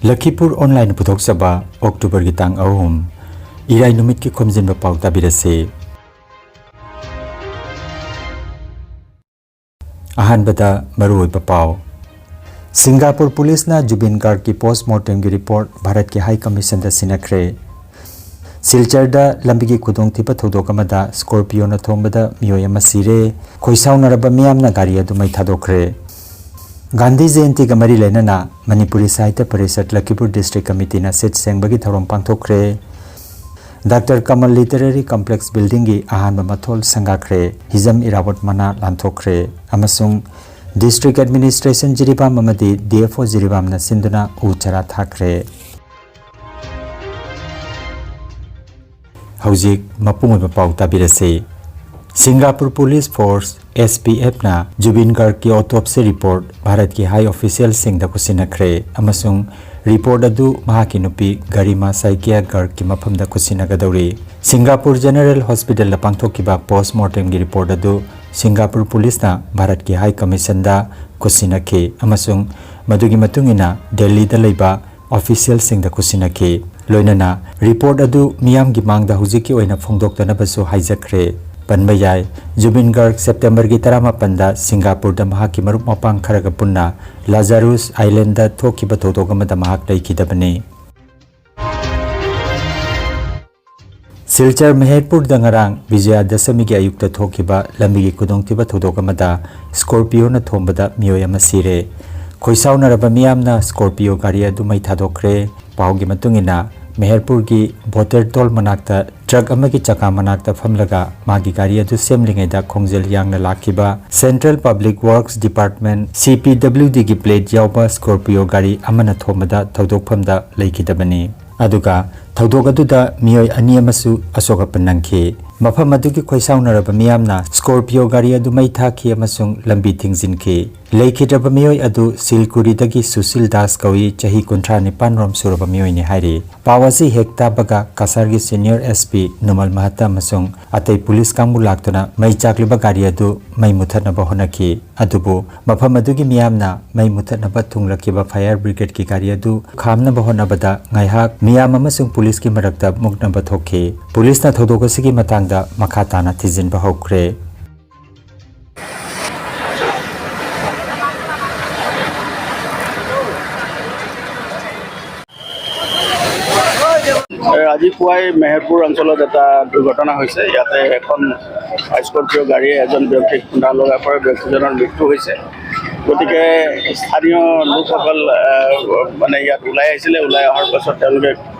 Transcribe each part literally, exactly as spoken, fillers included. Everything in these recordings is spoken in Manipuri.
ꯂꯈꯤꯄꯨꯔ ꯑꯣꯟꯂꯥꯏꯟ ꯄꯨꯊꯣꯛꯆꯕ ꯑꯣꯛꯇꯣꯕꯔꯒꯤ ꯇꯥꯡ ꯑꯍꯨꯝ, ꯏꯔꯥꯏ ꯅꯨꯃꯤꯠꯀꯤ ꯈꯣꯝꯖꯤꯟꯕ ꯄꯥꯎ ꯇꯥꯕꯤꯔꯁꯤ꯫ ꯑꯍꯥꯟꯕꯗ ꯃꯔꯨꯑꯣꯏꯕ ꯄꯥꯎ꯫ ꯁꯤꯡꯒꯥꯄꯨꯔ ꯄꯨꯂꯤꯁꯅ ꯖꯨꯕꯤꯟ ꯒꯥꯔꯒꯀꯤ ꯄꯣꯁꯃꯣꯔꯇꯦꯝꯒꯤ ꯔꯤꯄꯣꯔꯠ ꯚꯥꯔꯠꯀꯤ ꯍꯥꯏ ꯀꯃꯤꯁꯟꯗ ꯁꯤꯟꯅꯈ꯭ꯔꯦ꯫ ꯁꯤꯜꯆꯔꯗ ꯂꯝꯕꯤꯒꯤ ꯈꯨꯗꯣꯡꯊꯤꯕ ꯊꯧꯗꯣꯛ ꯑꯃꯗ ꯁ꯭ꯀꯣꯔꯄꯤꯌꯣꯅ ꯊꯣꯝꯕꯗ ꯃꯤꯑꯣꯏ ꯑꯃ ꯁꯤꯔꯦ꯫ ꯈꯣꯏꯁꯥꯎꯅꯔꯕ ꯃꯤꯌꯥꯝꯅ ꯒꯥꯔꯤ ꯑꯗꯨ ꯃꯩ ꯊꯥꯗꯣꯛꯈ꯭ꯔꯦ꯫ ꯒꯥꯟꯙꯤ ꯖꯌꯟꯇꯤꯒ ꯃꯔꯤ ꯂꯩꯅꯅ ꯃꯅꯤꯄꯨꯔꯤ ꯁꯥꯍꯤꯇ꯭ꯌ ꯄꯔꯤꯁꯠ ꯂꯈꯤꯄꯨꯔ ꯗꯤꯁꯇ꯭ꯔꯤꯛ ꯀꯃꯤꯇꯤꯅ ꯁꯤꯠ ꯁꯦꯡꯕꯒꯤ ꯊꯧꯔꯝ ꯄꯥꯡꯊꯣꯛꯈ꯭ꯔꯦ꯫ ꯗꯥꯛꯇꯔ ꯀꯃꯜ ꯂꯤꯇꯔꯦꯔꯤ ꯀꯝꯄ꯭ꯂꯦꯛꯁ ꯕꯤꯜꯗꯤꯡꯒꯤ ꯑꯍꯥꯟꯕ ꯃꯊꯣꯜ ꯁꯪꯒꯥꯈ꯭ꯔꯦ꯫ ꯍꯤꯖꯝ ꯏꯔꯥꯕꯣꯠ ꯃꯅꯥ ꯂꯥꯟꯊꯣꯛꯈ꯭ꯔꯦ꯫ ꯑꯃꯁꯨꯡ ꯗꯤꯁꯇ꯭ꯔꯤꯛ ꯑꯦꯗꯃꯤꯅꯤꯁꯇ꯭ꯔꯦꯁꯟ ꯖꯤꯔꯤꯕꯥꯝ ꯑꯃꯗꯤ ꯗꯤ ꯑꯦꯐ ꯑꯣ ꯖꯤꯔꯤꯕꯥꯝꯅ ꯁꯤꯟꯗꯨꯅ ꯎ ꯆꯥꯔꯥ ꯊꯥꯈ꯭ꯔꯦ꯫ ꯍꯧꯖꯤꯛ ꯃꯄꯨꯡ ꯑꯣꯏꯕ ꯄꯥꯎ ꯇꯥꯕꯤꯔꯁꯤ꯫ Singapore police force, S P ꯑꯦꯐꯅ ꯖꯨꯕꯤꯟ ꯒꯥꯔꯒꯀꯤ ꯑꯣꯇꯣꯞꯁꯤ ꯔꯤꯄꯣꯔꯠ ꯚꯥꯔꯠꯀꯤ ꯍꯥꯏ ꯑꯣꯐꯤꯁꯤꯌꯦꯜꯁꯤꯡꯗ ꯈꯨꯠꯁꯤꯟꯅꯈ꯭ꯔꯦ ꯑꯃꯁꯨꯡ ꯔꯤꯄꯣꯔꯠ ꯑꯗꯨ ꯃꯍꯥꯛꯀꯤ ꯅꯨꯄꯤ ꯒꯔꯤꯃꯥ ꯁꯥꯏꯀꯤꯌꯥ ꯒꯥꯔꯒꯀꯤ ꯃꯐꯝꯗ ꯈꯨꯠꯁꯤꯟꯅꯒꯗꯧꯔꯤ꯫ ꯁꯤꯡꯒꯥꯄꯨꯔ ꯖꯦꯅꯔꯦꯜ ꯍꯣꯁꯄꯤꯇꯥꯜꯗ ꯄꯥꯡꯊꯣꯛꯈꯤꯕ ꯄꯣꯁꯃꯣꯔꯇꯦꯝꯒꯤ ꯔꯤꯄꯣꯔꯠ ꯑꯗꯨ ꯁꯤꯡꯒꯥꯄꯨꯔ ꯄꯨꯂꯤꯁꯅ ꯚꯥꯔꯠꯀꯤ ꯍꯥꯏ ꯀꯃꯤꯁꯟꯗ ꯈꯨꯠꯁꯤꯟꯅꯈꯤ ꯑꯃꯁꯨꯡ ꯃꯗꯨꯒꯤ ꯃꯇꯨꯡ ꯏꯟꯅ ꯗꯦꯜꯂꯤꯗ ꯂꯩꯕ ꯑꯣꯐꯤꯁꯤꯌꯦꯜꯁꯤꯡꯗ ꯈꯨꯠꯁꯤꯟꯅꯈꯤ꯫ ꯂꯣꯏꯅꯅ ꯔꯤꯄꯣꯔꯠ ꯑꯗꯨ ꯃꯤꯌꯥꯝꯒꯤ ꯃꯥꯡꯗ ꯍꯧꯖꯤꯛꯀꯤ ꯑꯣꯏꯅ ꯐꯣꯡꯗꯣꯛꯇꯅꯕꯁꯨ ꯍꯥꯏꯖꯈ꯭ꯔꯦ꯫ ꯄꯟꯕ ꯌꯥꯏ, ꯖꯨꯕꯤꯟ ꯒꯥꯔꯒ ꯁꯦꯞꯇꯦꯝꯕꯔꯒꯤ ꯇꯔꯥꯃꯥꯄꯟꯗ ꯁꯤꯡꯒꯥꯄꯨꯔꯗ ꯃꯍꯥꯛꯀꯤ ꯃꯔꯨꯞ ꯃꯄꯥꯡ ꯈꯔꯒ ꯄꯨꯟꯅ ꯂꯥꯖꯥꯔꯨꯁ ꯑꯥꯏꯂꯦꯟꯗ ꯊꯣꯛꯈꯤꯕ ꯊꯧꯗꯣꯛ ꯑꯃꯗ ꯃꯍꯥꯛ ꯂꯩꯈꯤꯗꯕꯅꯤ꯫ ꯁꯤꯜꯆꯔ ꯃꯦꯍꯦꯔꯄꯨꯔꯗ ꯉꯔꯥꯡ ꯕꯤꯖꯌꯥꯗꯁꯃꯤꯒꯤ ꯑꯌꯨꯛꯇ ꯊꯣꯛꯈꯤꯕ ꯂꯝꯕꯤꯒꯤ ꯈꯨꯗꯣꯡꯊꯤꯕ ꯊꯧꯗꯣꯛ ꯑꯃꯗ ꯁ꯭ꯀꯣꯔꯄꯤꯌꯣꯅ ꯊꯣꯝꯕꯗ ꯃꯤꯑꯣꯏ ꯑꯃ ꯁꯤꯔꯦ꯫ ꯈꯣꯏꯁꯥꯎꯅꯔꯕ ꯃꯤꯌꯥꯝꯅ ꯁ꯭ꯀꯣꯔꯄꯤꯌꯣ ꯒꯥꯔꯤ ꯑꯗꯨ ꯃꯩ ꯊꯥꯗꯣꯛꯈ꯭ꯔꯦ꯫ ꯄꯥꯎꯒꯤ ꯃꯇꯨꯡ ꯏꯟꯅ, ꯃꯦꯍꯦꯔꯄꯨꯔꯒꯤ ꯕꯣꯇꯦꯔ ꯇꯣꯜ ꯃꯅꯥꯛꯇ ꯇ꯭ꯔꯛ ꯑꯃꯒꯤ ꯆꯀꯥ ꯃꯅꯥꯛꯇ ꯐꯝꯂꯒ ꯃꯥꯒꯤ ꯒꯥꯔꯤ ꯑꯗꯨ ꯁꯦꯝꯂꯤꯉꯩꯗ ꯈꯣꯡꯖꯦꯜ ꯌꯥꯡꯅ ꯂꯥꯛꯈꯤꯕ ꯁꯦꯟꯇ꯭ꯔꯦꯜ ꯄꯕ꯭ꯂꯤꯛ ꯋꯥꯔꯛꯁ ꯗꯤꯄꯥꯔꯠꯃꯦꯟꯠ, ꯁꯤ ꯄꯤ ꯗꯕ꯭ꯂꯤꯎ ꯗꯤꯒꯤ ꯄ꯭ꯂꯦꯠ ꯌꯥꯎꯕ ꯁ꯭ꯀꯣꯔꯄꯤꯌꯣ ꯒꯥꯔꯤ ꯑꯃꯅ ꯊꯣꯝꯕꯗ ꯊꯧꯗꯣꯛꯐꯝꯗ ꯂꯩꯈꯤꯗꯕꯅꯤ꯫ ꯑꯗꯨꯒ ꯊꯧꯗꯣꯛ ꯑꯗꯨꯗ ꯃꯤꯑꯣꯏ ꯑꯅꯤ ꯑꯃꯁꯨ ꯑꯁꯣꯛ ꯑꯄꯟ ꯅꯪꯈꯤ꯫ ꯃꯐꯝ ꯑꯗꯨꯒꯤ ꯈꯣꯏꯁꯥꯎꯅꯔꯕ ꯃꯤꯌꯥꯝꯅ Scorpio ꯒꯥꯔꯤ ꯑꯗꯨ ꯃꯩ ꯊꯥꯈꯤ ꯑꯃꯁꯨꯡ ꯂꯝꯕꯤ ꯊꯤꯡꯖꯤꯟꯈꯤ꯫ ꯂꯩꯈꯤꯗ꯭ꯔꯕ ꯃꯤꯑꯣꯏ ꯑꯗꯨ ꯁꯤꯜꯀꯨꯔꯤꯗꯒꯤ ꯁꯨꯁꯤꯜ ꯗꯥꯁ ꯀꯧꯏ, ꯆꯍꯤ ꯀꯨꯟꯊ꯭ꯔꯥ ꯅꯤꯄꯥꯟ ꯔꯣꯝ ꯁꯨꯔꯕ ꯃꯤꯑꯣꯏꯅꯤ ꯍꯥꯏꯔꯤ꯫ ꯄꯥꯎ ꯑꯁꯤ ꯍꯦꯛ ꯇꯥꯕꯒ ꯀꯁꯥꯔꯒꯤ senior S P ꯅꯨꯃꯜ ꯃꯍꯇꯥ ꯑꯃꯁꯨꯡ ꯑꯇꯩ ꯄꯨꯂꯤꯁ ꯀꯥꯡꯕꯨ ꯂꯥꯛꯇꯨꯅ ꯃꯩ ꯆꯥꯛꯂꯤꯕ ꯒꯥꯔꯤ ꯑꯗꯨ ꯃꯩ ꯃꯨꯊꯠꯅꯕ ꯍꯣꯠꯅꯈꯤ꯫ ꯑꯗꯨꯕꯨ ꯃꯐꯝ ꯑꯗꯨꯒꯤ ꯃꯤꯌꯥꯝꯅ ꯃꯩ ꯃꯨꯊꯠꯅꯕ ꯊꯨꯡꯂꯛꯈꯤꯕ fire brigade ꯀꯤ ꯒꯥꯔꯤ ꯑꯗꯨ ꯈꯥꯝꯅꯕ ꯍꯣꯠꯅꯕꯗ ꯉꯥꯏꯍꯥꯛ ꯃꯤꯌꯥꯝ ꯑꯃꯁꯨꯡ ꯄꯨꯂꯤꯁꯀꯤ ꯃꯔꯛꯇ ꯃꯨꯛꯅꯕ ꯊꯣꯛꯈꯤ꯫ ꯄꯨꯂꯤꯁꯅ ꯊꯧꯗꯣꯛ ꯑꯁꯤꯒꯤ ꯃꯇꯥꯡꯗ ꯃꯈꯥ ꯇꯥꯅ ꯊꯤꯖꯤꯟꯕ ꯍꯧꯈ꯭ꯔꯦ꯫ এ, আজি পুৱাই মেহেৰপুৰ অঞ্চলত এটা দুৰ্ঘটনা হৈছে। ইয়াতে এখন স্কৰপিঅ' গাড়ীয়ে এজন ব্যক্তিক খুন্দা লগাৰ ফলত ব্যক্তিজনৰ মৃত্যু হৈছে। গতিকে স্থানীয় লোকসকল, আহ, মানে ইয়াত ওলাই আহিছিলে। ওলাই অহাৰ পাছত তেওঁলোকে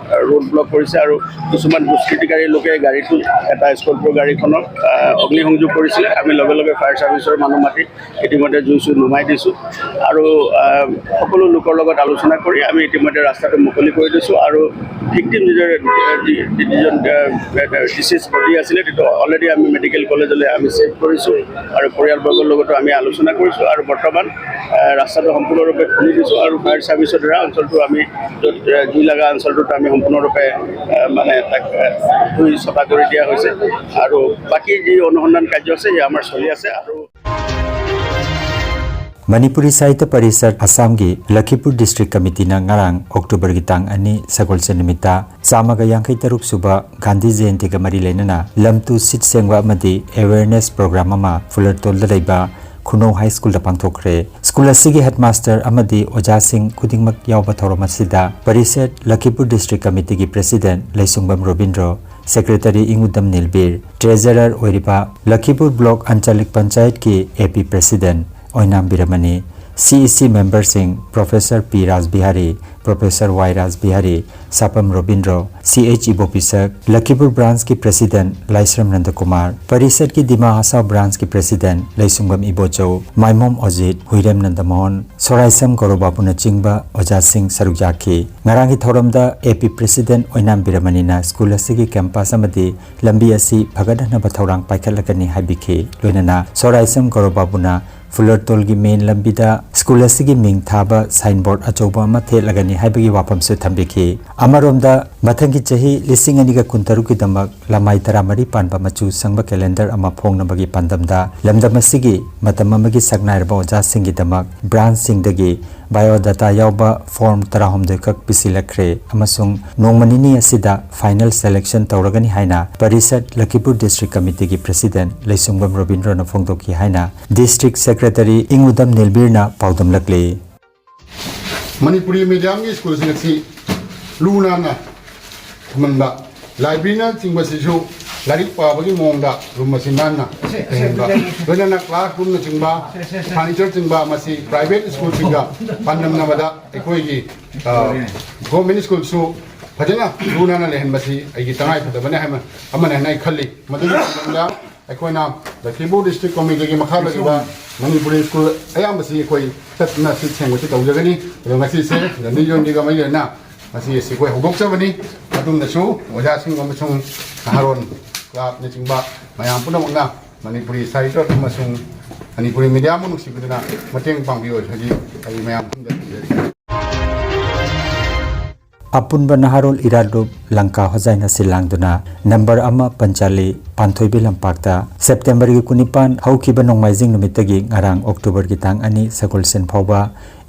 ৰোড ব্লক কৰিছে আৰু কিছুমান দুষ্কৃতিকাৰী লোকে গাড়ীটো, এটা স্কৰপিঅ' গাড়ীখনক, আহ, অগ্নিসংযোগ কৰিছিলে। আমি লগে লগে ফায়াৰ চাৰ্ভিচৰ মানুহ মাতি ইতিমধ্যে জুই চুই নুমাই দিছোঁ আৰু, আহ, সকলো লোকৰ লগত আলোচনা কৰি আমি ইতিমধ্যে ৰাস্তাটো মুকলি কৰি দিছোঁ আৰু ভিক্টিম যিজন, যি-, যিজন, আহ, ডিচিজ বডি আছিলে, সেইটো অলৰেডি আমি মেডিকেল কলেজলৈ আমি শ্বিফ্ট কৰিছোঁ আৰু পৰিয়ালবৰ্গৰ লগতো আমি আলোচনা কৰিছোঁ আৰু বৰ্তমান, আহ, ৰাস্তাটো সম্পূৰ্ণৰূপে খুলি দিছোঁ আৰু ফায়াৰ চাৰ্ভিচৰ দ্বাৰা অঞ্চলটো আমি য'ত, আহ, জুই লগা অঞ্চলটোত আমি সম্পূৰ্ণৰূপে, আহ, মানে তাক, আহ, জুই চফা কৰি দিয়া হৈছে আৰু বাকী যি অনুসন্ধান কাৰ্য আছে, সেয়া আমাৰ চলি আছে আৰু Manipuri Sahitya Parishad Assam ꯒꯤ ꯂꯈꯤꯄꯨꯔ District Committee ꯅ ꯉꯔꯥꯡ October ꯒꯤ ꯇꯥꯡ ꯑꯅꯤ ꯁꯒꯣꯜꯁꯦꯟ ꯅꯨꯃꯤꯠꯇ ꯆꯥꯝꯃꯒ ꯌꯥꯡꯈꯩ ꯇꯔꯨꯛ ꯁꯨꯕ ꯒꯥꯟꯙꯤ ꯖꯌꯟꯇꯤꯒ ꯃꯔꯤ ꯂꯩꯅꯅ ꯂꯝꯇꯨ ꯁꯤꯠ ꯁꯦꯡꯕ ꯑꯃꯗꯤ awareness program ꯑꯃ ꯐꯨꯂꯔꯇꯣꯜꯗ ꯂꯩꯕ ꯈꯨꯅꯧ High School ꯗ ꯄꯥꯡꯊꯣꯛꯈ꯭ꯔꯦ꯫ School ꯑꯁꯤꯒꯤ headmaster ꯑꯃꯗꯤ ꯑꯣꯖꯥꯁꯤꯡ ꯈꯨꯗꯤꯡꯃꯛ ꯌꯥꯎꯕ ꯊꯧꯔꯝ ꯑꯁꯤꯗ ꯄꯔꯤꯁꯠ ꯂꯈꯤꯄꯨꯔ District Committee ꯒꯤ President ꯂꯩꯁꯨꯡꯕꯝ ꯔꯣꯕꯤꯟꯗ꯭ꯔꯣ, Secretary ꯏꯉꯨꯗꯝ ꯅꯤꯜꯕꯤꯔ, Treasurer ꯑꯣꯏꯔꯤꯕ ꯂꯈꯤꯄꯨꯔ Block Anchalik Panchayat ꯀꯤ A P President Oinam ꯕꯤꯔꯃꯅꯤ, C E C member ꯁꯤꯡ Professor P ꯔꯥꯖꯕꯤꯍꯥꯔꯤ, Professor Y ꯔꯥꯖꯕꯤꯍꯥꯔꯤ, ꯁꯥꯄꯝ Robindro, ꯁꯤ ꯑꯩꯆ ꯏꯕꯣꯄꯤꯁꯛ, ꯂꯈꯤꯄꯨꯔ ꯕ꯭ꯔꯥꯟꯁꯀꯤ ꯄ꯭ꯔꯦꯁꯤꯗꯦꯟꯠ ꯂꯥꯏꯁ꯭ꯔꯝ ꯅꯟꯗꯀꯨꯃꯥꯔ, ꯄꯔꯤꯁꯠꯀꯤ ꯗꯤꯃꯥ ꯍꯁꯥꯎ ꯕ꯭ꯔꯥꯟꯁꯀꯤ ꯄ꯭ꯔꯦꯁꯤꯗꯦꯟꯠ ꯂꯩꯁꯨꯡꯕꯝ ꯏꯕꯣꯆꯧ, ꯃꯥꯏꯃꯣꯝ ꯑꯣꯖꯤꯠ, ꯍꯨꯏꯔꯦꯝ ꯅꯟꯗꯃꯣꯍꯟ, ꯁꯣꯔꯥꯏꯁꯝ ꯒꯧꯔꯕꯥꯕꯨꯅꯆꯤꯡꯕ ꯑꯣꯖꯥꯁꯤꯡ ꯁꯔꯨꯛ ꯌꯥꯈꯤ꯫ ꯉꯔꯥꯡꯒꯤ ꯊꯧꯔꯝꯗ ꯑꯦ ꯄꯤ ꯄ꯭ꯔꯦꯁꯤꯗꯦꯟꯠ ꯑꯣꯏꯅꯥꯝ ꯕꯤꯔꯃꯅꯤꯅ ꯁ꯭ꯀꯨꯜ ꯑꯁꯤꯒꯤ ꯀꯦꯝꯄꯁ ꯑꯃꯗꯤ ꯂꯝꯕꯤ ꯑꯁꯤ ꯐꯒꯠꯍꯟꯅꯕ ꯊꯧꯔꯥꯡ ꯄꯥꯏꯈꯠꯂꯒꯅꯤ ꯍꯥꯏꯕꯤꯈꯤ꯫ ꯂꯣꯏꯅꯅ ꯁꯣꯔꯥꯏꯁꯝ ꯒꯧꯔꯕꯥꯕꯨꯅ ꯐꯨꯂꯔꯇꯣꯜꯒꯤ ꯃꯦꯟ ꯂꯝꯕꯤꯗ ꯁ꯭ꯀꯨꯜ ꯑꯁꯤꯒꯤ ꯃꯤꯡ ꯊꯥꯕ ꯁꯥꯏꯟꯕꯣꯔꯗ ꯑꯆꯧꯕ ꯑꯃ ꯊꯦꯠꯂꯒꯅꯤ ꯍꯥꯏꯕꯒꯤ ꯋꯥꯐꯝꯁꯨ ꯊꯝꯕꯤꯈꯤ꯫ ꯑꯃꯔꯣꯝꯗ, ꯃꯊꯪꯒꯤ ꯆꯍꯤ ꯂꯤꯁꯤꯡ ꯑꯅꯤꯒ ꯀꯨꯟꯇꯔꯨꯛꯀꯤꯗꯃꯛ ꯂꯃꯥꯏ ꯇꯔꯥꯃꯔꯤ ꯄꯥꯟꯕ ꯃꯆꯨ ꯁꯪꯕ ꯀꯦꯂꯦꯟꯗꯔ ꯑꯃ ꯐꯣꯡꯅꯕꯒꯤ ꯄꯥꯟꯗꯝꯗ ꯂꯝꯗꯝ ꯑꯁꯤꯒꯤ ꯃꯇꯝ ꯑꯃꯒꯤ ꯁꯛꯅꯥꯏꯔꯕ ꯑꯣꯖꯥꯁꯤꯡꯒꯤꯗꯃꯛ ꯕ꯭ꯔꯥꯟꯁꯁꯤꯡꯗꯒꯤ ꯕꯥꯏꯑꯣꯗꯥꯇꯥ ꯌꯥꯎꯕ ꯐꯣꯔꯝ ꯇꯔꯥꯍꯨꯝꯗꯣꯏ ꯈꯛ ꯄꯤꯁꯤꯜꯂꯛꯈ꯭ꯔꯦ ꯑꯃꯁꯨꯡ ꯅꯣꯡꯃ ꯅꯤꯅꯤ ꯑꯁꯤꯗ ꯐꯥꯏꯅꯦꯜ ꯁꯦꯂꯦꯛꯁꯟ ꯇꯧꯔꯒꯅꯤ ꯍꯥꯏꯅ ꯄꯔꯤꯁꯠ ꯂꯈꯤꯄꯨꯔ ꯗꯤꯁꯇ꯭ꯔꯤꯛ ꯀꯃꯤꯇꯤꯒꯤ ꯄ꯭ꯔꯦꯁꯤꯗꯦꯟꯠ ꯂꯩꯁꯨꯡꯕꯝ ꯔꯣꯕꯤꯟꯗ꯭ꯔꯣꯅ ꯐꯣꯡꯗꯣꯛꯈꯤ ꯍꯥꯏꯅ ꯗꯤꯁꯇ꯭ꯔꯤꯛ ꯁꯦꯀ꯭ꯔꯦꯇꯔꯤ ꯏꯪꯎꯗꯝ ꯅꯤꯜꯕꯤꯔꯅ ꯄꯥꯎꯗꯝꯂꯛꯂꯤ꯫ ꯃꯅꯤꯄꯨꯔꯤ ꯃꯤꯗꯤꯌꯝꯒꯤ ꯁ꯭ꯀꯨꯜꯁꯤꯡ ꯑꯁꯤ ꯂꯨ ꯅꯥꯟꯅ ꯊꯝꯍꯟꯕ, ꯂꯥꯏꯕ꯭ꯔꯦꯔꯤꯅꯆꯤꯡꯕꯁꯤꯁꯨ ꯂꯥꯏꯔꯤꯛ ꯄꯥꯕꯒꯤ ꯃꯑꯣꯡꯗ ꯔꯨꯝ ꯑꯁꯤ ꯅꯥꯟꯅ ꯂꯩꯍꯟꯕ, ꯂꯣꯏꯅꯅ ꯀ꯭ꯂꯥꯁ ꯔꯨꯝꯅꯆꯤꯡꯕ, ꯐꯔꯅꯤꯆꯔꯆꯤꯡꯕ ꯃꯁꯤ ꯄ꯭ꯔꯥꯏꯚꯦꯠ ꯁ꯭ꯀꯨꯜꯁꯤꯡꯒ ꯄꯥꯟꯗꯝꯅꯕꯗ ꯑꯩꯈꯣꯏꯒꯤ, ꯑ, ꯒꯣꯔꯃꯦꯟ ꯁ꯭ꯀꯨꯜꯁꯨ ꯐꯖꯅ ꯂꯨ ꯅꯥꯟꯅ ꯂꯩꯍꯟꯕꯁꯤ ꯑꯩꯒꯤ ꯇꯉꯥꯏ ꯐꯗꯕꯅꯤ ꯍꯥꯏꯕ ꯑꯃꯅꯤ ꯍꯥꯏꯅ ꯑꯩ ꯈꯜꯂꯤ꯫ ꯃꯗꯨꯒꯤ ꯃꯇꯨꯡꯗ ꯑꯩꯈꯣꯏꯅ ꯂꯈꯤꯄꯨꯔ ꯗꯤꯁꯇ꯭ꯔꯤꯛ ꯀꯣꯃꯤꯇꯤꯒꯤ ꯃꯈꯥꯗ ꯂꯩꯕ ꯃꯅꯤꯄꯨꯔꯤ ꯁ꯭ꯀꯨꯜ ꯑꯌꯥꯝꯕꯁꯤ ꯑꯩꯈꯣꯏ ꯆꯠꯇꯨꯅ ꯁꯤꯠ ꯁꯦꯡꯕꯁꯤ ꯇꯧꯖꯒꯅꯤ꯫ ꯑꯗꯣ ꯉꯁꯤꯁꯦ ꯒꯥꯟꯙꯤ ꯖꯌꯟꯇꯤꯒ ꯃꯔꯤ ꯂꯩꯅꯅ ꯉꯁꯤ ꯑꯁꯤ ꯑꯩꯈꯣꯏ ꯍꯧꯗꯣꯛꯆꯕꯅꯤ꯫ ꯃꯇꯨꯡꯗꯁꯨ ꯑꯣꯖꯥꯁꯤꯡ ꯑꯃꯁꯨꯡ ꯅꯍꯥꯔꯣꯜ ꯀ꯭ꯂꯕꯅꯆꯤꯡꯕ ꯃꯌꯥꯝ ꯄꯨꯝꯅꯃꯛꯅ ꯃꯅꯤꯄꯨꯔꯤ ꯁꯥꯍꯤꯇ꯭ꯌ ꯑꯃꯁꯨꯡ ꯃꯅꯤꯄꯨꯔꯤ ꯃꯤꯗꯤꯌꯥꯕꯨ ꯅꯨꯡꯁꯤꯕꯤꯗꯨꯅ ꯃꯇꯦꯡ ꯄꯥꯡꯕꯤꯌꯨ ꯍꯥꯏꯕꯁꯤ ꯑꯩ ꯃꯌꯥꯝ ꯄꯨꯝꯅꯃꯛꯇ ꯊꯝꯖꯔꯤ꯫ ꯑꯄꯨꯟꯕ ꯅꯍꯥꯔꯣꯜ ꯏꯔꯥꯠꯂꯨꯞ ꯂꯪꯀꯥ ꯍꯣꯖꯥꯏꯅ ꯁꯤꯜꯂꯥꯡꯗꯨꯅ ꯅꯝꯕꯔ ꯑꯃ ꯄꯟꯆꯥꯂꯤ ꯄꯥꯟꯊꯣꯏꯕꯤ ꯂꯝꯄꯥꯛꯇ ꯁꯦꯞꯇꯦꯝꯕꯔꯒꯤ ꯀꯨꯟꯅꯤꯄꯥꯟ ꯍꯧꯈꯤꯕ ꯅꯣꯡꯃꯥꯏꯖꯤꯡ ꯅꯨꯃꯤꯠꯇꯒꯤ ꯉꯔꯥꯡ ꯑꯣꯛꯇꯣꯕꯔꯒꯤ ꯇꯥꯡ ꯑꯅꯤ ꯁꯒꯣꯜꯁꯦꯟ ꯐꯥꯎꯕ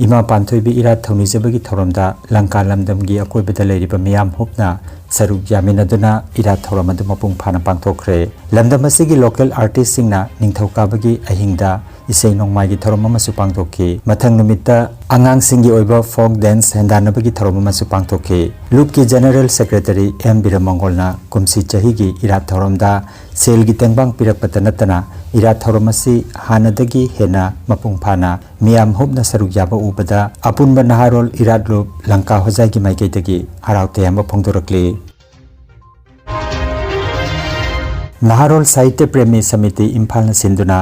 ꯏꯃꯥ ꯄꯥꯟꯊꯣꯏꯕꯤ ꯏꯔꯥꯠ ꯊꯧꯅꯤꯖꯕꯒꯤ ꯊꯧꯔꯝꯗ ꯂꯪꯀꯥ ꯂꯝꯗꯝꯒꯤ ꯑꯀꯣꯏꯕꯗ ꯂꯩꯔꯤꯕ ꯃꯤꯌꯥꯝ ꯍꯨꯞꯅ ꯁꯔꯨꯛ ꯌꯥꯃꯤꯟꯅꯗꯨꯅ ꯏꯔꯥꯠ ꯊꯧꯔꯝ ꯑꯗꯨ ꯃꯄꯨꯡ ꯐꯥꯅ ꯄꯥꯡꯊꯣꯛꯈ꯭ꯔꯦ꯫ ꯂꯝꯗꯝ ꯑꯁꯤꯒꯤ ꯂꯣꯀꯦꯜ ꯑꯥꯔꯇꯤꯁꯁꯤꯡꯅ ꯅꯤꯡꯊꯧꯀꯥꯕꯒꯤ ꯑꯍꯤꯡꯗ ꯏꯁꯩ ꯅꯣꯡꯃꯥꯏꯒꯤ ꯊꯧꯔꯝ ꯑꯃꯁꯨ ꯄꯥꯡꯊꯣꯛꯈꯤ꯫ ꯃꯊꯪ ꯅꯨꯃꯤꯠꯇ ꯑꯉꯥꯡꯁꯤꯡꯒꯤ ꯑꯣꯏꯕ ꯐꯣꯛ ꯗꯦꯟꯁ ꯍꯦꯟꯗꯥꯟꯅꯕꯒꯤ ꯊꯧꯔꯝ ꯑꯃꯁꯨ ꯄꯥꯡꯊꯣꯛꯈꯤ꯫ ꯂꯨꯞꯀꯤ ꯖꯦꯅꯔꯦꯜ ꯁꯦꯀ꯭ꯔꯦꯇꯔꯤ ꯑꯦꯝ ꯕꯤꯔꯃꯪꯒꯣꯜꯅ ꯀꯨꯝꯁꯤ ꯆꯍꯤꯒꯤ ꯏꯔꯥꯠ ꯊꯧꯔꯝꯗ ꯁꯦꯜꯒꯤ ꯇꯦꯡꯕꯥꯡ ꯄꯤꯔꯛꯄꯇ ꯅꯠꯇꯅ ꯏꯔꯥꯠ ꯊꯧꯔꯝ ꯑꯁꯤ ꯍꯥꯟꯅꯗꯒꯤ ꯍꯦꯟꯅ ꯃꯄꯨꯡ ꯐꯥꯅ ꯃꯤꯌꯥꯝ ꯍꯨꯞꯅ ꯁꯔꯨꯛ ꯌꯥꯕ ꯎꯕꯗ ꯑꯄꯨꯟꯕ ꯅꯍꯥꯔꯣꯜ ꯏꯔꯥꯠꯂꯨꯞ ꯂꯪꯀꯥ ꯍꯣꯖꯥꯏꯒꯤ ꯃꯥꯏꯀꯩꯗꯒꯤ ꯍꯔꯥꯎ ꯇꯌꯥꯝꯕ ꯐꯣꯡꯗꯣꯔꯛꯂꯤ꯫ ꯅꯍꯥꯔꯣꯜ ꯁꯥꯍꯤꯇ꯭ꯌ ꯄ꯭ꯔꯦꯃꯤ ꯁꯃꯤꯇꯤ ꯏꯝꯐꯥꯜꯅ ꯁꯤꯟꯗꯨꯅ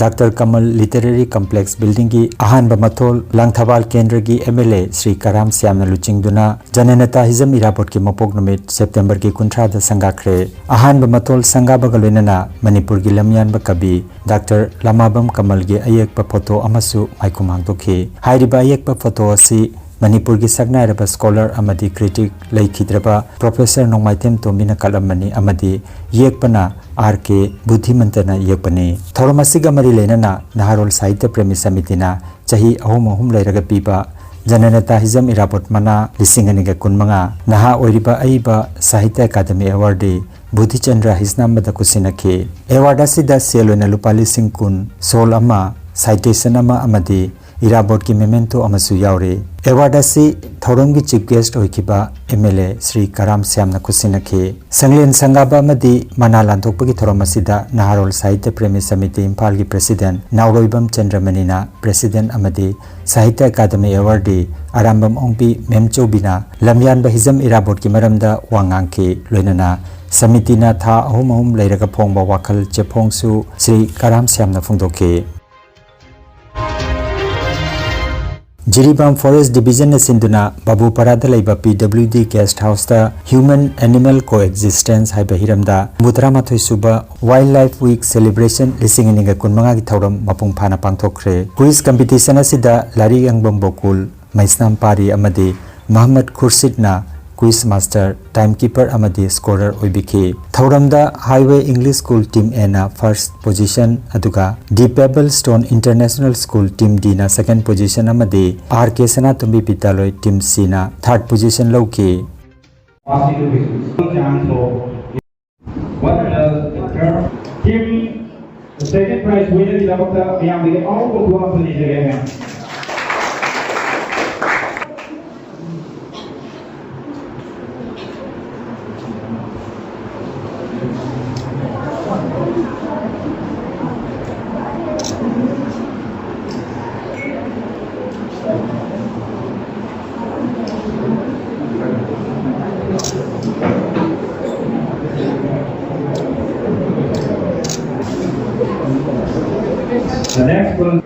ꯗꯥꯛꯇꯔ ꯀꯃꯜ ꯂꯤꯇꯔꯦꯔꯤ ꯀꯝꯄ꯭ꯂꯦꯛꯁ ꯕꯤꯜꯗꯤꯡꯒꯤ ꯑꯍꯥꯟꯕ ꯃꯊꯣꯜ ꯂꯥꯡꯊꯕꯥꯜ ꯀꯦꯟꯗ꯭ꯔꯒꯤ ꯑꯦꯝ ꯑꯦꯜ ꯑꯦ ꯁ꯭ꯔꯤ ꯀꯔꯥꯝ ꯁ꯭ꯌꯥꯝꯅ ꯂꯨꯆꯤꯡꯗꯨꯅ ꯖꯅꯅꯦꯇꯥ ꯍꯤꯖꯝ ꯏꯔꯥꯕꯣꯠꯀꯤ ꯃꯄꯣꯛ ꯅꯨꯃꯤꯠ ꯁꯦꯞꯇꯦꯝꯕꯔꯒꯤ ꯀꯨꯟꯊ꯭ꯔꯥꯗ ꯁꯪꯒꯥꯈ꯭ꯔꯦ꯫ ꯑꯍꯥꯟꯕ ꯃꯊꯣꯜ ꯁꯪꯒꯥꯕꯒ ꯂꯣꯏꯅꯅ ꯃꯅꯤꯄꯨꯔꯒꯤ ꯂꯝꯌꯥꯟꯕ ꯀꯕꯤ ꯗꯥꯛꯇꯔ ꯂꯃꯥꯕꯝ ꯀꯃꯜꯒꯤ ꯑꯌꯦꯛꯄ ꯐꯣꯇꯣ ꯑꯃꯁꯨ ꯃꯥꯏꯈꯨꯝ ꯍꯥꯡꯗꯣꯛꯈꯤ꯫ ꯍꯥꯏꯔꯤꯕ ꯑꯌꯦꯛꯄ ꯐꯣꯇꯣ ꯑꯁꯤ ꯃꯅꯤꯄꯨꯔꯒꯤ ꯁꯛꯅꯥꯏꯔꯕ ꯁ꯭ꯀꯣꯂꯔ ꯑꯃꯗꯤ ꯀ꯭ꯔꯤꯇꯤꯛ ꯂꯩꯈꯤꯗ꯭ꯔꯕ ꯄ꯭ꯔꯣꯐꯦꯁꯔ ꯅꯣꯡꯃꯥꯏꯊꯦꯝ ꯇꯣꯝꯕꯤꯅ ꯀꯠꯂꯝꯕꯅꯤ ꯑꯃꯗꯤ ꯌꯦꯛꯄꯅ ꯑꯥꯔ ꯀꯦ ꯕꯨꯙꯤꯃꯟꯇꯅ ꯌꯦꯛꯄꯅꯤ꯫ ꯊꯧꯔꯝ ꯑꯁꯤꯒ ꯃꯔꯤ ꯂꯩꯅꯅ ꯅꯍꯥꯔꯣꯜ ꯁꯥꯍꯤꯇ꯭ꯌ ꯄ꯭ꯔꯦꯃꯤ ꯁꯃꯤꯇꯤꯅ ꯆꯍꯤ ꯑꯍꯨꯝ ꯑꯍꯨꯝ ꯂꯩꯔꯒ ꯄꯤꯕ ꯖꯅꯅꯦꯇꯥ ꯍꯤꯖꯝ ꯏꯔꯥꯕꯣꯠ ꯃꯅꯥ ꯂꯤꯁꯤꯡ ꯑꯅꯤꯒ ꯀꯨꯟꯃꯉꯥ ꯅꯍꯥ ꯑꯣꯏꯔꯤꯕ ꯑꯏꯕ ꯁꯥꯍꯤꯇ꯭ꯌ ꯑꯀꯥꯗꯃꯤ ꯑꯦꯋꯥꯔꯗꯤ ꯕꯨꯙꯤꯆꯟꯗ꯭ꯔ ꯍꯤꯁꯅꯥꯝꯕꯗ ꯈꯨꯠꯁꯤꯟꯅꯈꯤ꯫ ꯑꯦꯋꯥꯔꯗ ꯑꯁꯤꯗ ꯁꯦꯜ ꯑꯣꯏꯅ ꯂꯨꯄꯥ ꯂꯤꯁꯤꯡ ꯀꯨꯟ, ꯁꯣꯜ ꯑꯃ, ꯁꯥꯏꯇꯦꯁꯟ ꯑꯃ ꯑꯃꯗꯤ ꯏꯔꯥꯕꯣꯠꯀꯤ ꯃꯦꯃꯦꯟꯇꯣ ꯑꯃꯁꯨ ꯌꯥꯎꯔꯤ꯫ ꯑꯦꯋꯥꯔꯗ ꯑꯁꯤ ꯊꯧꯔꯝꯒꯤ ꯆꯤꯐ ꯒꯦꯁ꯭ꯠ ꯑꯣꯏꯈꯤꯕ ꯑꯦꯝ ꯑꯦꯜ ꯑꯦ ꯁ꯭ꯔꯤ ꯀꯔꯥꯝ ꯁ꯭ꯌꯥꯝꯅ ꯈꯨꯠꯁꯤꯟꯅꯈꯤ꯫ ꯁꯪꯂꯦꯟ ꯁꯪꯒꯥꯕ ꯑꯃꯗꯤ ꯃꯅꯥ ꯂꯥꯟꯊꯣꯛꯄꯒꯤ ꯊꯧꯔꯝ ꯑꯁꯤꯗ ꯅꯍꯥꯔꯣꯜ ꯁꯥꯍꯤꯇ꯭ꯌ ꯄ꯭ꯔꯦꯃꯤ ꯁꯃꯤꯇꯤ ꯏꯝꯐꯥꯜꯒꯤ ꯄ꯭ꯔꯦꯁꯤꯗꯦꯟꯠ ꯅꯥꯎꯔꯣꯏꯕꯝ ꯆꯟꯗ꯭ꯔꯃꯅꯤꯅ ꯄ꯭ꯔꯦꯁꯤꯗꯦꯟꯠ ꯑꯃꯗꯤ ꯁꯥꯍꯤꯇ꯭ꯌ ꯑꯀꯥꯗꯃꯤ ꯑꯦꯋꯥꯔꯗꯤ ꯑꯔꯥꯝꯕꯝ ꯑꯣꯡꯕꯤ ꯃꯦꯝꯆꯧꯕꯤꯅ ꯂꯝꯌꯥꯟꯕ ꯍꯤꯖꯝ ꯏꯔꯥꯕꯣꯠꯀꯤ ꯃꯔꯝꯗ ꯋꯥ ꯉꯥꯡꯈꯤ꯫ ꯂꯣꯏꯅꯅ ꯁꯃꯤꯇꯤꯅ ꯊꯥ ꯑꯍꯨꯝ ꯑꯍꯨꯝ ꯂꯩꯔꯒ ꯐꯣꯡꯕ ꯋꯥꯈꯜ ꯆꯦꯐꯣꯡꯁꯨ ꯁ꯭ꯔꯤ ꯀꯔꯥꯝ ꯁ꯭ꯌꯥꯝꯅ ꯐꯣꯡꯗꯣꯛꯈꯤ꯫ ꯖꯤꯔꯤꯕꯥꯝ ꯐꯣꯔꯦꯁ꯭ꯠ ꯗꯤꯕꯤꯖꯟꯅ ꯁꯤꯟꯗꯨꯅ ꯕꯥꯕꯨꯄꯥꯔꯥꯗ ꯂꯩꯕ ꯄꯤ ꯗꯕ꯭ꯂꯤꯎ ꯗꯤ ꯒꯦꯁ꯭ꯠ ꯍꯥꯎꯁꯇ ꯍ꯭ꯌꯨꯃꯦꯟ ꯑꯦꯅꯤꯃꯦꯜ ꯀꯣꯑꯦꯛꯖꯤꯁ꯭ꯇꯦꯟꯁ ꯍꯥꯏꯕ ꯍꯤꯔꯝꯗ ꯍꯨꯝꯐꯨꯇꯔꯥ ꯃꯥꯊꯣꯏ ꯁꯨꯕ ꯋꯥꯏꯜꯗ ꯂꯥꯏꯐ ꯋꯤꯛ ꯁꯦꯂꯦꯕ꯭ꯔꯦꯁꯟ ꯂꯤꯁꯤꯡ ꯑꯅꯤꯒ ꯀꯨꯟꯃꯉꯥꯒꯤ ꯊꯧꯔꯝ ꯃꯄꯨꯡ ꯐꯥꯅ ꯄꯥꯡꯊꯣꯛꯈ꯭ꯔꯦ꯫ ꯀ꯭ꯋꯤꯖ ꯀꯝꯄꯤꯇꯤꯁꯟ ꯑꯁꯤꯗ ꯂꯥꯏꯔꯤꯛ ꯌꯦꯡꯕꯝ ꯒꯣꯀꯨꯜ, ꯃꯩꯁꯅꯥꯝ ꯄꯥꯔꯤ ꯑꯃꯗꯤ ꯃꯍꯝꯃꯗ ꯈꯨꯔꯁꯤꯗꯅ ꯀ꯭ꯋꯤꯖ ꯃꯥꯁꯇꯔ, ꯇꯥꯏꯝ ꯀꯤꯄꯔ ꯑꯃꯗꯤ ꯁ꯭ꯀꯣꯔꯔ ꯑꯣꯏꯕꯤꯈꯤ꯫ ꯊꯧꯔꯝꯗ ꯍꯥꯏꯋꯦ ꯏꯪꯂꯤꯁ ꯁ꯭ꯀꯨꯜ ꯇꯤꯝ ꯑꯦꯅ ꯐꯥꯔꯁ꯭ꯠ ꯄꯣꯖꯤꯁꯟ, ꯑꯗꯨꯒ the pebble stone international school team ꯗꯤꯅ ꯁꯦꯀꯦꯟꯗ ꯄꯣꯖꯤꯁꯟ ꯑꯃꯗꯤ ꯑꯥꯔ ꯀꯦ ꯁꯅꯥꯇꯣꯝꯕꯤ ꯕꯤꯗ꯭ꯌꯥꯂꯣꯏ ꯇꯤꯝ ꯁꯤꯅ ꯊꯥꯔꯗ ꯄꯣꯖꯤꯁꯟ ꯂꯧꯈꯤ꯫ Team second prize winnerꯒꯤꯗꯃꯛꯇ ꯃꯌꯥꯝꯗꯒꯤ ꯑꯍꯧꯕ ꯈꯨꯕꯥꯛ ꯑꯝꯇ ꯅꯤꯖꯒꯦ, ꯃꯌꯥꯝ꯫ The next one.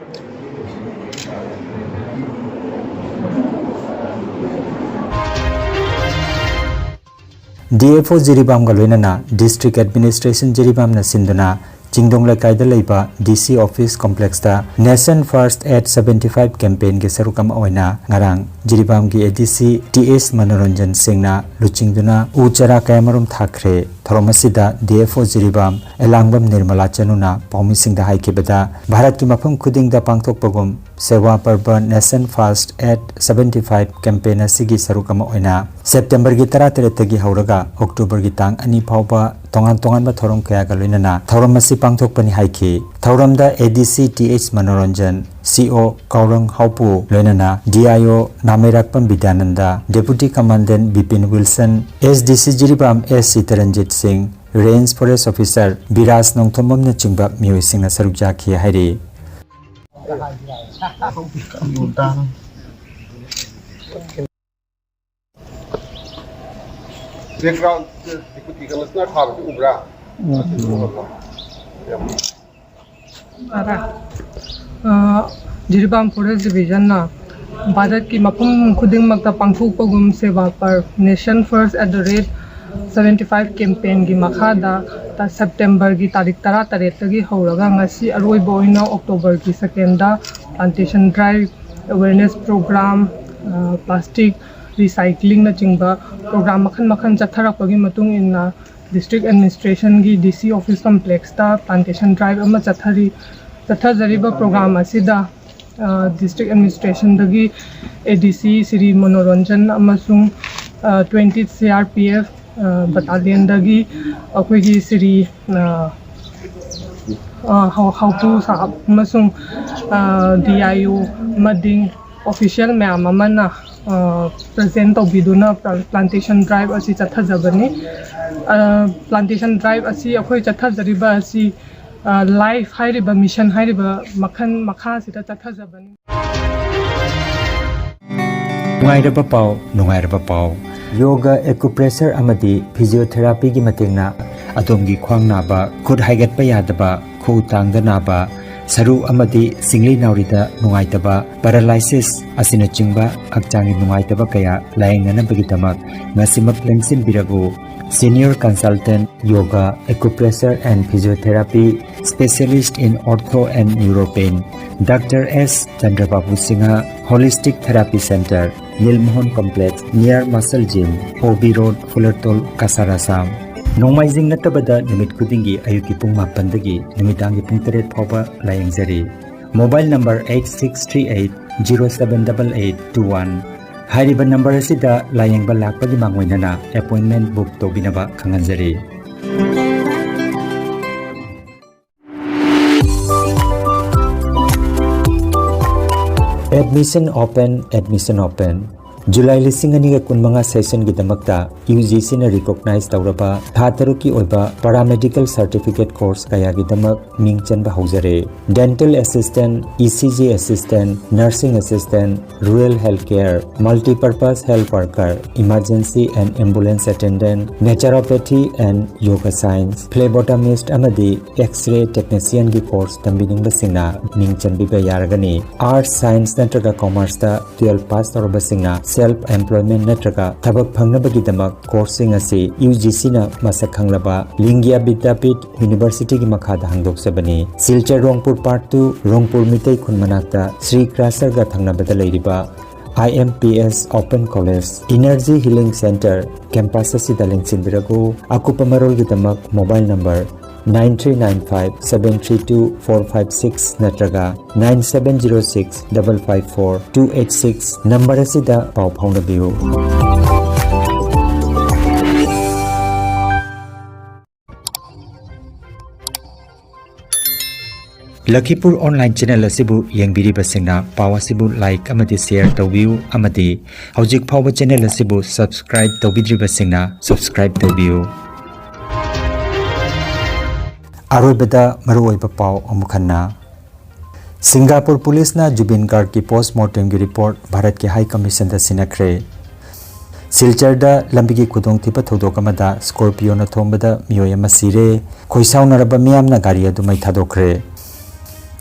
D F O ꯖꯤꯔꯤꯕꯥꯝꯒ ꯂꯣꯏꯅꯅ ꯗꯤꯁꯇ꯭ꯔꯤꯛ ꯑꯦꯗꯃꯤꯅꯤꯁꯇ꯭ꯔꯦꯁꯟ ꯖꯤꯔꯤꯕꯥꯝꯅ ꯁꯤꯟꯗꯨꯅ ꯆꯤꯡꯗꯣꯡ ꯂꯩꯀꯥꯏꯗ ꯂꯩꯕ ꯗꯤ ꯁꯤ ꯑꯣꯐꯤꯁ ꯀꯣꯝꯄ꯭ꯂꯦꯛꯁꯇ Nation First at seventy five ꯀꯦꯝꯄꯦꯟꯒꯤ ꯁꯔꯨꯛ ꯑꯃ ꯑꯣꯏꯅ ꯉꯔꯥꯡ ꯖꯤꯔꯤꯕꯥꯝꯒꯤ ꯑꯦ ꯗꯤ ꯁꯤ ꯇꯤ ꯑꯦꯁ ꯃꯅꯣꯔꯟꯖꯟ ꯁꯤꯡꯅ ꯂꯨꯆꯤꯡꯗꯨꯅ ꯎ ꯆꯥꯔꯥ ꯀꯌꯥꯃꯔꯨꯝ ꯊꯥꯈ꯭ꯔꯦ꯫ ꯊꯧꯔꯝ ꯑꯁꯤꯗ ꯗꯤ ꯑꯦꯐ ꯑꯣ ꯖꯤꯔꯤꯕꯥꯝ ꯑꯦꯂꯥꯡꯕꯝ ꯅꯤꯔꯃꯂꯥ ꯆꯅꯨꯅ ꯄꯥꯎꯃꯤꯁꯤꯡꯗ ꯍꯥꯏꯈꯤꯕꯗ, ꯚꯥꯔꯠꯀꯤ ꯃꯐꯝ ꯈꯨꯗꯤꯡꯗ ꯄꯥꯡꯊꯣꯛꯄꯒꯨꯝ ꯁꯦꯋꯥ ꯄꯔꯕ Nation First at seventy five campaign ꯑꯁꯤꯒꯤ ꯁꯔꯨꯛ ꯑꯃ ꯑꯣꯏꯅ ꯁꯦꯞꯇꯦꯝꯕꯔꯒꯤ ꯇꯔꯥꯇꯔꯦꯠꯇꯒꯤ ꯍꯧꯔꯒ ꯑꯣꯛꯇꯣꯕꯔꯒꯤ ꯇꯥꯡ ꯑꯅꯤ ꯐꯥꯎꯕ ꯇꯣꯉꯥꯟ ꯇꯣꯉꯥꯟꯕ ꯊꯧꯔꯝ ꯀꯌꯥꯒ ꯂꯣꯏꯅꯅ ꯊꯧꯔꯝ ꯑꯁꯤ ꯄꯥꯡꯊꯣꯛꯄꯅꯤ ꯍꯥꯏꯈꯤ꯫ ꯊꯧꯔꯝꯗ ꯑꯦ ꯗꯤ ꯁꯤ ꯇꯤ ꯑꯩꯆ ꯃꯅꯣꯔꯟꯖꯟ, ꯁꯤ ꯑꯣ ꯀꯥꯎꯔꯪ ꯍꯥꯎꯄꯨ, ꯂꯣꯏꯅꯅ D I O Nameirakpam Bidyananda, deputy commandant Bipin Wilson, S D C Jiribam S Sitaranjit Singh, range forest officer Biraj ꯅꯣꯡꯊꯣꯝꯕꯝꯅꯆꯤꯡꯕ ꯃꯤꯑꯣꯏꯁꯤꯡꯅ ꯁꯔꯨꯛ ꯌꯥꯈꯤ ꯍꯥꯏꯔꯤ꯫ Background, Deputy Commissioner ꯊꯥꯕꯗꯨ ꯎꯕ꯭ꯔꯥ? ꯎꯝ꯫ ꯑꯗꯨ ꯎꯔꯕꯣ? ꯌꯥꯝ ꯑ, ꯖꯤꯔꯤꯕꯥꯝ ꯐꯣꯔꯦꯁ ꯗꯤꯕꯤꯖꯟꯅ ꯚꯥꯔꯠꯀꯤ ꯃꯐꯝ ꯈꯨꯗꯤꯡꯃꯛꯇ ꯄꯥꯡꯊꯣꯛꯄꯒꯨꯝ ꯁꯦꯕꯥ per Nation First at the rate seventy five ꯀꯦꯝꯄꯦꯟꯒꯤ ꯃꯈꯥꯗ ꯇ-, ꯁꯦꯞꯇꯦꯝꯕꯔꯒꯤ ꯇꯥꯔꯤꯛ ꯇꯔꯥꯇꯔꯦꯠꯇꯒꯤ ꯍꯧꯔꯒ ꯉꯁꯤ ꯑꯔꯣꯏꯕ ꯑꯣꯏꯅ ꯑꯣꯛꯇꯣꯕꯔꯒꯤ second plantation drive, awareness program, ꯑ, plastic recyclingꯅꯆꯤꯡꯕ program ꯃꯈꯜ ꯃꯈꯜ ꯆꯠꯊꯔꯛꯄꯒꯤ ꯃꯇꯨꯡ ꯏꯟꯅ district administrationꯒꯤ ꯗꯤ ꯁꯤ office complexꯇ plantation drive ꯑꯃ ꯆꯠꯊꯔꯤ꯫ ꯆꯠꯊꯖꯔꯤꯕ program ꯑꯁꯤꯗ, ꯑ, district administrationꯗꯒꯤ ꯑꯦ ꯗꯤ ꯁꯤ ꯁ꯭ꯔꯤ ꯃꯅꯣꯔꯟꯖꯟ ꯑꯃꯁꯨꯡ, ꯑ, twenty C R P F, ꯑ, battalionꯗꯒꯤ ꯑꯩꯈꯣꯏꯒꯤ ꯁ꯭ꯔꯤ, ꯑ, ꯑ, ꯍꯥꯎ-, ꯍꯥꯎꯄꯨ ꯁꯥꯍꯕ ꯑꯃꯁꯨꯡ, ꯑ, ꯗꯤ ꯑꯥꯏ ꯑꯣ ꯑꯃꯗꯤ official ꯃꯌꯥꯝ ꯑꯃꯅ, ꯑ, present ꯇꯧꯕꯤꯗꯨꯅ pla-, plantation drive ꯑꯁꯤ ꯆꯠꯊꯖꯕꯅꯤ꯫ ꯑ, plantation drive ꯑꯁꯤ ꯑꯩꯈꯣꯏ ꯆꯠꯊꯖꯔꯤꯕ ꯑꯁꯤ, ꯑ, life ꯍꯥꯏꯔꯤꯕ mission ꯍꯥꯏꯔꯤꯕ ꯃꯈꯜ ꯃꯈꯥꯁꯤꯗ ꯆꯠꯊꯖꯕꯅꯤ꯫ ꯅꯨꯡꯉꯥꯏꯔꯕ ꯄꯥꯎ, ꯅꯨꯡꯉꯥꯏꯔꯕ ꯄꯥꯎ꯫ ꯌꯣꯒ, acupressure ꯑꯃꯗꯤ physiotherapyꯒꯤ ꯃꯇꯦꯡꯅ ꯑꯗꯣꯝꯒꯤ ꯈ꯭ꯋꯥꯡ ꯅꯥꯕ, ꯈꯨꯠ ꯍꯥꯏꯒꯠꯄ ꯌꯥꯗꯕ, ꯈꯨꯎ ꯇꯥꯡꯗ ꯅꯥꯕ, ꯁꯔꯨ ꯑꯃꯗꯤ ꯁꯤꯡꯂꯤ ꯅꯥꯎꯔꯤꯗ ꯅꯨꯡꯉꯥꯏꯇꯕ, paralysis ꯑꯁꯤꯅꯆꯤꯡꯕ ꯍꯛꯆꯥꯡꯒꯤ ꯅꯨꯡꯉꯥꯏꯇꯕ ꯀꯌꯥ ꯂꯥꯌꯦꯡꯅꯅꯕꯒꯤꯗꯃꯛ ꯉꯁꯤꯃꯛ ꯂꯦꯡꯁꯤꯟꯕꯤꯔꯛꯎ꯫ Senior Consultant Yoga, Acupressure and Physiotherapy, Specialist in Ortho and Neuropain, Doctor S Chandrababu Singha, Holistic Therapy Center, Nilmohan Complex, near Muscle Gym, O B Road, Fulatol, Kasar, Assam꯫ ꯅꯣꯡꯃꯥꯏꯖꯤꯡ ꯅꯠꯇꯕꯗ ꯅꯨꯃꯤꯠ ꯈꯨꯗꯤꯡꯒꯤ ꯑꯌꯨꯛꯀꯤ ꯄꯨꯡ ꯃꯥꯄꯟꯗꯒꯤ ꯅꯨꯃꯤꯗꯥꯡꯒꯤ ꯄꯨꯡ ꯇꯔꯦꯠ ꯐꯥꯎꯕ ꯂꯥꯌꯦꯡꯖꯔꯤ꯫ Mobile number eight six three eight zero seven double eight two one꯫ ꯍꯥꯏꯔꯤꯕ ꯅꯝꯕꯔ ꯑꯁꯤꯗ ꯂꯥꯌꯦꯡꯕ ꯂꯥꯛꯄꯒꯤ ꯃꯥꯡꯑꯣꯏꯅꯅ appointment book ꯇꯧꯕꯤꯅꯕ ꯈꯪꯍꯟꯖꯔꯤ꯫ Admission open, admission open꯫ July ꯂꯤꯁꯤꯡ ꯑꯅꯤꯒ ꯀꯨꯟꯃꯉꯥ sessionꯒꯤꯗꯃꯛꯇ UGCꯅ recognize ꯇꯧꯔꯕ ꯊꯥ ꯇꯔꯨꯛꯀꯤ ꯑꯣꯏꯕ paramedical certificate course ꯀꯌꯥꯒꯤꯗꯃꯛ ꯃꯤꯡ ꯆꯟꯕ ꯍꯧꯖꯔꯦ꯫ Dental Assistant, ECG Assistant, Nursing Assistant, Rural Health Care, Multipurpose Health Worker, Emergency and Ambulance Attendant, Naturopathy and Yoga Science, Phlebotomist ꯑꯃꯗꯤ X-ray Technicianꯒꯤ course ꯇꯝꯕꯤꯅꯤꯡꯕꯁꯤꯡꯅ ꯃꯤꯡ ꯆꯟꯕꯤꯕ ꯌꯥꯔꯒꯅꯤ꯫ Arts, Science ꯅꯠꯇ꯭ꯔꯒ Commerceꯇ twelve pass ꯇꯧꯔꯕꯁꯤꯡꯅ self employment ꯅꯠꯇ꯭ꯔꯒ ꯊꯕꯛ ꯐꯪꯅꯕꯒꯤꯗꯃꯛ courseꯁꯤꯡ ꯑꯁꯤ UGCꯅ ꯃꯁꯛ ꯈꯪꯂꯕ ꯂꯤꯡꯒ꯭ꯌꯥ ꯕꯤꯗ꯭ꯌꯥꯄꯤꯊ Universityꯒꯤ ꯃꯈꯥꯗ ꯍꯥꯡꯗꯣꯛꯆꯕꯅꯤ꯫ ꯁꯤꯜꯆꯔ ꯔꯣꯡꯄꯨꯔ Part two, ꯔꯣꯡꯄꯨꯔ ꯃꯤꯇꯩ ꯈꯨꯟ ꯃꯅꯥꯛꯇ ꯁ꯭ꯔꯤ ꯀ꯭ꯔꯥꯁꯔꯒ ꯊꯪꯅꯕꯗ ꯂꯩꯔꯤꯕ IMPS Open College Energy Healing Center campus ꯑꯁꯤꯗ ꯂꯦꯡꯁꯤꯟꯕꯤꯔꯛꯎ꯫ ꯑꯀꯨꯞꯄ ꯃꯔꯣꯜꯒꯤꯗꯃꯛ mobile number nine three nine five seven three two four five six ꯅꯠꯇ꯭ꯔꯒ nine seven zero six double five four two eight six number ꯑꯁꯤꯗ ꯄꯥꯎ ꯐꯥꯎꯅꯕꯤꯌꯨ꯫ ꯂꯈꯤꯄꯨꯔ online channel ꯑꯁꯤꯕꯨ ꯌꯦꯡꯕꯤꯔꯤꯕꯁꯤꯡꯅ ꯄꯥꯎ ꯑꯁꯤꯕꯨ like ꯑꯃꯗꯤ share ꯇꯧꯕꯤꯌꯨ ꯑꯃꯗꯤ ꯍꯧꯖꯤꯛ ꯐꯥꯎꯕ channel ꯑꯁꯤꯕꯨ subscribe ꯇꯧꯕꯤꯗ꯭ꯔꯤꯕꯁꯤꯡꯅ subscribe ꯇꯧꯕꯤꯌꯨ꯫ ꯑꯔꯣꯏꯕꯗ ꯃꯔꯨꯑꯣꯏꯕ ꯄꯥꯎ ꯑꯃꯨꯛ ꯍꯟꯅ꯫ ꯁꯤꯡꯒꯥꯄꯨꯔ ꯄꯨꯂꯤꯁꯅ ꯖꯨꯕꯤꯟ ꯒꯥꯔꯒꯀꯤ post mortemꯒꯤ report ꯚꯥꯔꯠꯀꯤ High Commissionꯗ ꯁꯤꯟꯅꯈ꯭ꯔꯦ꯫ ꯁꯤꯜꯆꯔꯗ ꯂꯝꯕꯤꯒꯤ ꯈꯨꯗꯣꯡꯊꯤꯕ ꯊꯧꯗꯣꯛ ꯑꯃꯗ Scorpioꯅ ꯊꯣꯝꯕꯗ ꯃꯤꯑꯣꯏ ꯑꯃ ꯁꯤꯔꯦ꯫ ꯈꯣꯏꯁꯥꯎꯅꯔꯕ ꯃꯤꯌꯥꯝꯅ ꯒꯥꯔꯤ ꯑꯗꯨ ꯃꯩ ꯊꯥꯗꯣꯛꯈ꯭ꯔꯦ꯫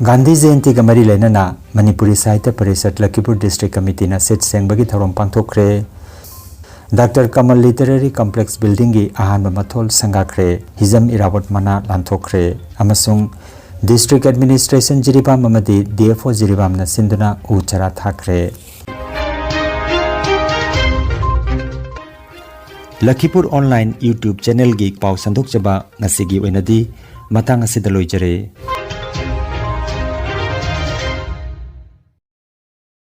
ꯒꯥꯟꯙꯤ ꯖꯌꯟꯇꯤꯒ ꯃꯔꯤ ꯂꯩꯅꯅ ꯃꯅꯤꯄꯨꯔꯤ ꯁꯥꯍꯤꯇ꯭ꯌ ꯄꯔꯤꯁꯠ ꯂꯈꯤꯄꯨꯔ ꯗꯤꯁꯇ꯭ꯔꯤꯛ ꯀꯃꯤꯇꯤꯅ ꯁꯤꯠ ꯁꯦꯡꯕꯒꯤ ꯊꯧꯔꯝ ꯄꯥꯡꯊꯣꯛꯈ꯭ꯔꯦ꯫ ꯗꯥꯛꯇꯔ ꯀꯃꯜ ꯂꯤꯇꯔꯦꯔꯤ ꯀꯝꯄ꯭ꯂꯦꯛꯁ ꯕꯤꯜꯗꯤꯡꯒꯤ ꯑꯍꯥꯟꯕ ꯃꯊꯣꯜ ꯁꯪꯒꯥꯈ꯭ꯔꯦ꯫ ꯍꯤꯖꯝ ꯏꯔꯥꯕꯣꯠ ꯃꯅꯥ ꯂꯥꯟꯊꯣꯛꯈ꯭ꯔꯦ ꯑꯃꯁꯨꯡ ꯗꯤꯁꯇ꯭ꯔꯤꯛ ꯑꯦꯗꯃꯤꯅꯤꯁꯇ꯭ꯔꯦꯁꯟ ꯖꯤꯔꯤꯕꯥꯝ ꯑꯃꯗꯤ ꯗꯤ ꯑꯦꯐ ꯑꯣ ꯖꯤꯔꯤꯕꯥꯝꯅ ꯁꯤꯟꯗꯨꯅ ꯎ ꯆꯥꯔꯥ ꯊꯥꯈ꯭ꯔꯦ꯫ ꯂꯈꯤꯄꯨꯔ ꯑꯣꯟꯂꯥꯏꯟ YouTube ꯆꯦꯅꯦꯜꯒꯤ ꯄꯥꯎ ꯁꯟꯗꯣꯛꯆꯕ ꯉꯁꯤꯒꯤ ꯑꯣꯏꯅꯗꯤ ꯃꯇꯥꯡ ꯑꯁꯤꯗ ꯂꯣꯏꯖꯔꯦ꯫